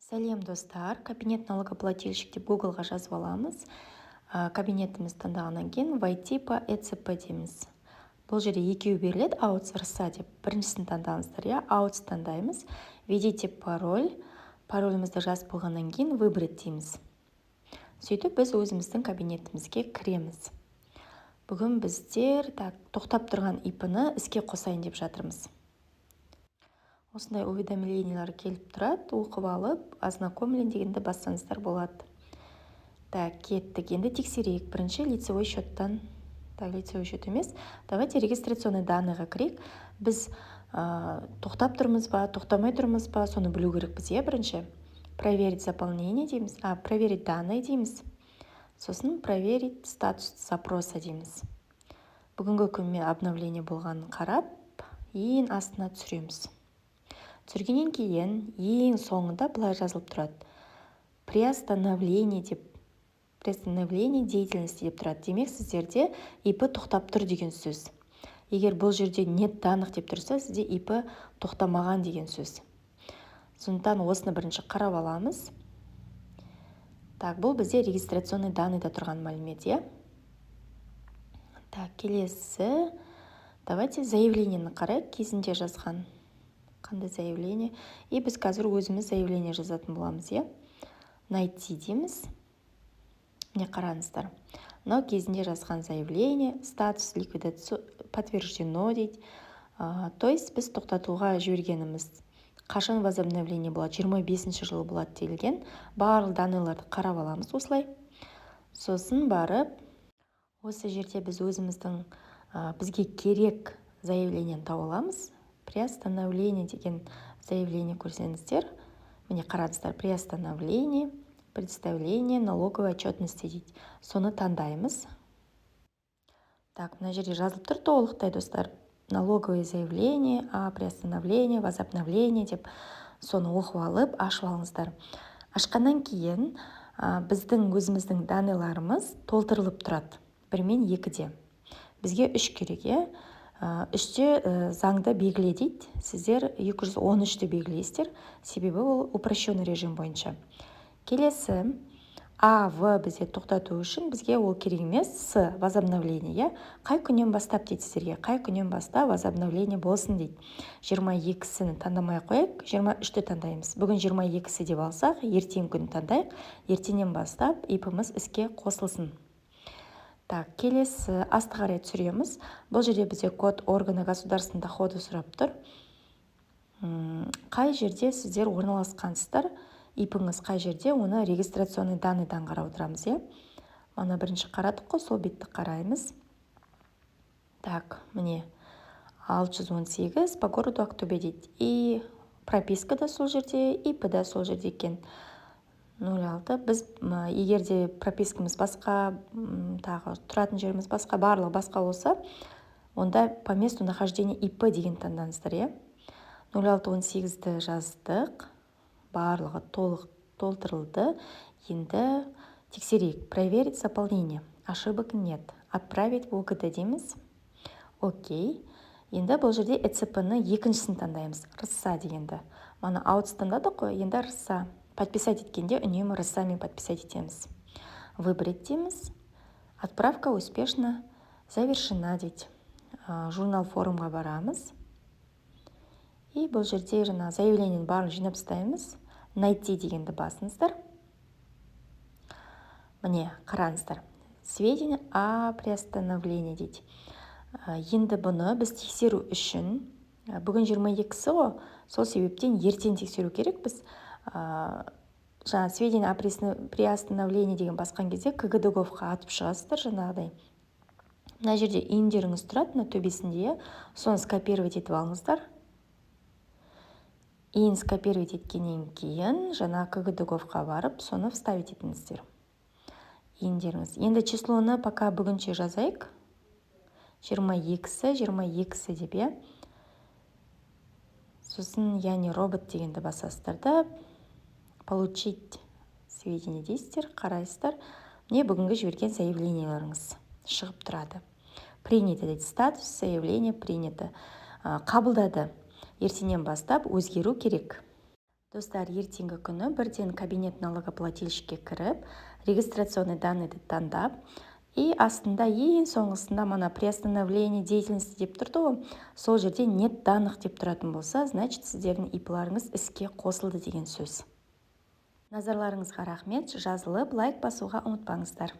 Сәлем, достар! «Кабинет налогоплательщик» деп Гуглға жазып аламыз. Кабинетімізді таңдағаннан кейін «Войти по ЭЦП» дейміз. Бұл жерде екеуі беріледі, АУЦ, РСА деп. Біріншісін таңдаңыздар, иә, АУЦ таңдаймыз. «Введите пароль». Паролімізді жазып болғаннан кейін «Выбрать» дейміз. Сөйтіп, біз өзіміздің кабинетімізге кіреміз. Бүгін біздер, так, тоқтап тұрған ИП-ны іске қосайын деп жатырмыз. Осындай уведомлениялар келіп тұрады, оқып алып, «Ознакомлен» дегенді бассаңыздар болады. Так, кеттік, енді тексерейік. Бірінші лицевой счеттан, так, лицевой счет емес, давайте регистрационный данныйға кірейік. Біз тоқтап тұрмыз ба, тоқтамай тұрмыз ба, соны білу керекпіз, иә. Бірінші «Проверить заполнение» дейміз, «Проверить данные» дейміз, сосын «Проверить статус запроса» дейміз. Бүгінгі күнмен обновление болғанын қарап, ең астына түсіреміз. Түсіргеннен кейін ең соңында былай жазылып тұрады: «Приостановление» деп, «Приостановление деятельности» деп тұрады. Демек, сіздерде ИП тоқтап тұр деген сөз. Егер бұл жерде «Нет данных» деп тұрса, сізде ИП тоқтамаған деген сөз. Сондықтан осыны бірінші қарап аламыз. Так, бұл бізде регистрационный данныйда тұрған мәлімет, иә. Так, келесі давайте заявлениені қарайық. Кезінде жазған қандай заявление? И біз қазір өзіміз заявление жазатын боламыз, иә. «Найти» дейміз. Міне, қараңыздар, мынау кезінде жазған заявление. Статус ликвидация подтверждено дейді. То есть біз тоқтатуға жібергеніміз қашан возобновление болады? 25-жылы болады делінген. Барлық данныйларды қарап аламыз осылай. Сосын барып осы жерде біз өзіміздің бізге керек заявлениені тауып аламыз. «Приостановление» деген заявление көрсеңіздер, міне, қараңыздар, «Приостановление представление налоговой отчетности» дейді, соны таңдаймыз. Так, мына жерде жазылып тұр толықтай, достар, «Налоговое заявление о приостановлении возобновление» деп. Соны оқып алып, ашып алыңыздар. Ашқаннан кейін біздің өзіміздің данныйларымыз толтырылып тұрады бір мен екіде. Бізге үш керек, иә. Үште заңда белгіле дейді, сіздер 213-ті белгілейсіздер, себебі ол упрощенный режим бойынша. Келесі А, В бізде тоқтату үшін, бізге ол керек емес. С возобновление, иә. Қай күннен бастап дейді сіздерге, қай күннен бастап возобновление болсын дейді. 22-сін таңдамай ақ қояйық, 23-ті таңдаймыз. Бүгін 22-сі деп алсақ, ертеңгі күні таңдайық, ертеңнен бастап ИП-іміз іске қосылсын. Так, келесі асты қарай түсіреміз. Бұл жерде бізде код органа государственного дохода сұрап тұр. Қай жерде сіздер орналасқансыздар, ИП-іңіз қай жерде, оны регистрационный данныйдан қарап отырамыз, иә. Мана бірінші қарадық қой, сол бетті қараймыз. Так, міне, 618 по городу Актобе дейді. И прописка да сол жерде, ИП да сол жерде екен. 06. Біз егер де пропискамыз басқа, тағы тұратын жеріміз басқа, барлығы басқа болса, онда «По месту нахождения ИП» деген таңдаңыздар, иә. 0618-ді жаздық, барлығы толық толтырылды. Енді тексерейік. «Проверить заполнение», ошибок нет. «Отправить в ОГД» дейміз. Окей. Енді бұл жерде ЭЦП ны екіншісін таңдаймыз, РСА дегенді. Мана АУЦ таңдадық қой, енді РСА. Подписать еткенде үнемі РСА мен подписать етеміз. «Выбрать» дейміз. «Отправка успешно завершена» дейді. Журнал формға барамыз. И бұл жерде жаңағы заявлениенің барлығын жинап тастаймыз. «Найти» дегенді басыңыздар. Міне, қараңыздар, «Сведения о приостановлении» дейді. Енді бұны біз тексеру үшін, бүгін 22-сі ғой, сол себептен ертең тексеру керек. Біз жаңа «Сведения о приостановлении» деген басқан кезде КГД говқа атып шығасыздар. Жаңағыдай мына жерде ИИН-деріңіз тұрады, мына төбесінде, иә, соны скопировать етіп алыңыздар. ИИН скопировать еткеннен кейін жаңа КГД говқа барып, соны вставить етіңіздер, ИИН-деріңіз. Енді числоны пока бүгінше жазайық, 22-сі, 22-сі деп, иә. Сосын «Я не робот» дегенді басасыздар да, «Получить сведения» дейсіздер. Қарайсыздар, міне, бүгінгі жіберген заявленияларыңыз шығып тұрады. «Принято» дейді, статус заявление принято, қабылдады. Ертеңнен бастап өзгеру керек. Достар, ертеңгі күні бірден «Кабинет налогоплательщик» ке кіріп, «Регистрационные данные» ды таңдап, и астында, ең соңғысында мына «Приостановление деятельности» деп тұрды ғой, сол жерде «Нет данных» деп тұратын болса, значит, сіздердің ИП ларыңыз іске қосылды деген сөз. Назарларыңызға рахмет! Жазылып, лайк басуға ұмытпаңыздар.